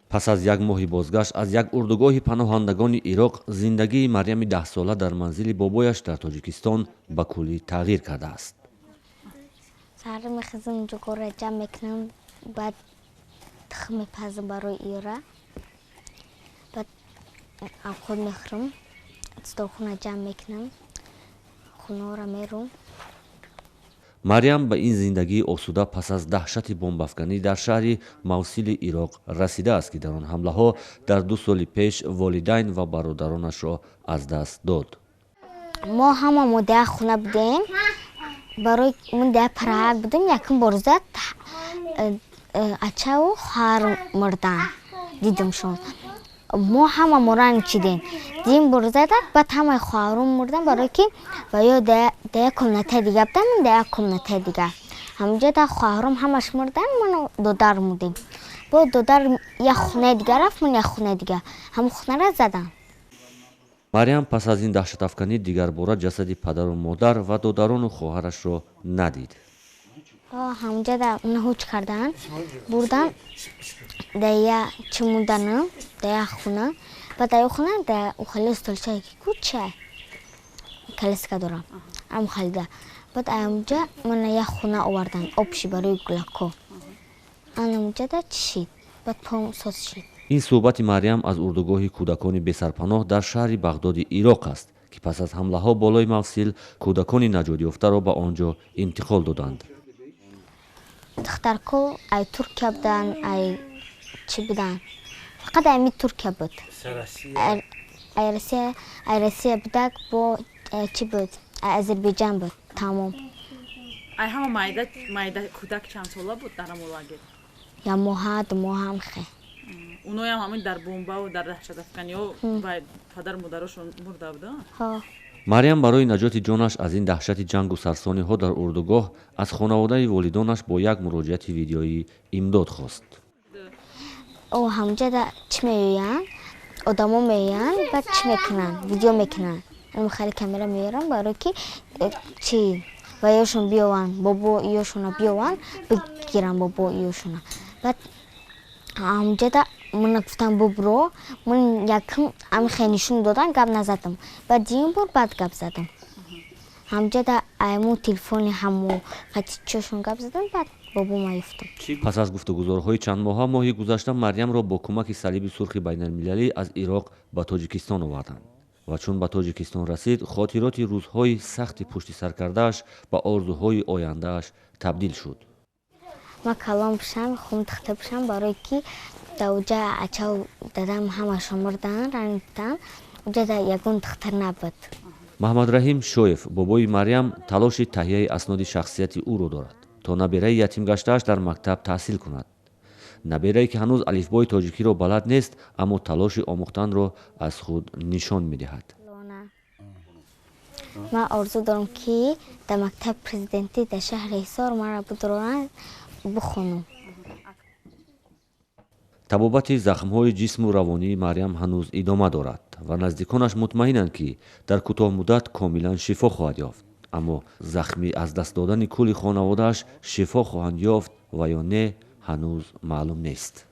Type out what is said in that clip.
Пас аз як моҳи бозгашт аз як урдугоҳи паноҳандагони Ироқ, зиндагии Марьями 10сола дар манзили бобояш дар Тоҷикистон ба куллӣ тағйир кардааст. Саҳар мехезам, ҷугора ҷамъ мекунам, баъд тухм мепазам барои ира, баъд худ мехӯрам, столхона ҷамъ мекунам, хонаро мерум. Марьям ба ин зиндагии осуда пас аз даҳшати бомбафканӣ дар шаҳри Мавсили Ироқ расидааст, ки дар он ҳамлаҳо дар 2 соли пеш волидайн ва бародаронашро аз даст дод. Мо ҳама мо дар як хона будем, барои мо дар параҳак будем. Якум бор зад, ачаву хоҳар мурдан, дидамшон. Мо ҳама мо ранг чидем. Дим бор задак, баъд ҳамаи хоҳарон мурдан, барое ки ва ё дар як комнатаи дига будам, дар як комнатаи дига. Ҳаминҷо дар хоҳаром ҳамаш мурдан, ману додар мудем. Бо додар як хонаи дига рафт, ман як хонаи дига, ҳамон хонара задан. Марьям пас аз ин даҳшатафканӣ дигарбора ҷасади падару модар ва додарону хоҳарашро надид. Ҳамунҷа да ҳуч кардан, бурдан, да я чӣ мурданам, да як хона. Баъд дар як хона да ухали столчае ки куча коляска дорам, ам халида. Баъд амунҷа мана як хона овардан, общий барои гулакҳо. Анамунҷа да чӣ шид, баъд пом соз шид. Ин суҳбати Марьям аз урдугоҳи кӯдакони бесарпаноҳ дар шаҳри Бағдоди Ироқ аст, ки пас аз ҳамлаҳо болои Мавсил кӯдакони наҷотёфтаро ба он ҷо интиқол доданд. Духтарко ай Туркия буданд, ай чӣ буданд, фақат ами Туркия буд, ай Россия, ай Россия будак, бо чӣ буд, ай Азербайҷан буд, тамом. Ай ҳама майда майда кӯдак чанд сола буд дар ҳамон лагер? Як моҳа, 2 моҳа ҳам хе. Уноям ҳамин дар бомбаву дар даҳшатафканиҳо ва падару модарошон мурда буда? Ҳо. Марьям барои наҷоти ҷонаш аз ин даҳшати ҷангу сарсониҳо дар урдугоҳ аз хонаводаи волидонаш бо як муроҷиати видеоӣ имдод хост. О, ҳамунҷа да чӣ меоянд, одамо меоянд, баъд чӣ мекунанд, видео мекунанд, хеле камера меоранд, барое ки чӣ ва ёшон биёванд, бобо ёшона биёванд, бигиранд бобо ёшона. Баъд ҳамунҷа мана гуфтам, бубро. Ман якм ами хел нишон додан, гап назадам, баъд дуюм бор баъд гап задам. Ҳамунҷа да айму телефони ҳамо қатичошон гап задам, баъд бобома ёфтам. Пас аз гуфтугузорҳои чандмоҳа, моҳи гузашта Марьямро бо кӯмаки Салиби Сурхи Байналмилалӣ аз Ироқ ба Тоҷикистон оварданд. Ва чун ба Тоҷикистон расид, хотироти рӯзҳои сахти пушти сар кардааш ба орзуҳои ояндааш табдил шуд. Ман калон бишам, хум тахта бишам, барое ки дар уҷа ачав дадам ҳамашон мурдан, ранг будан, уҷа да ягон духтар набуд. Маҳмадраҳим Шоев, бобои Марьям, талоши таҳияи асноди шахсияти ӯро дорад, то набераи ятимгаштааш дар мактаб таҳсил кунад. Наберае, ки ҳанӯз алифбои тоҷикиро балад нест, аммо талоши омӯхтанро аз худ нишон медиҳад. Ман орзу дорам, ки дар мактаби президентӣ дар шаҳри Ҳисор маро бидоранд, бихонам. Табобати захмҳои ҷисму равонии Марьям ҳанӯз идома дорад ва наздиконаш мутмаинанд, ки дар кӯтоҳмуддат комилан шифо хоҳад ёфт. Аммо захми аз даст додани кулли хонаводааш шифо хоҳанд ёфт ва ё не, ҳанӯз маълум нест.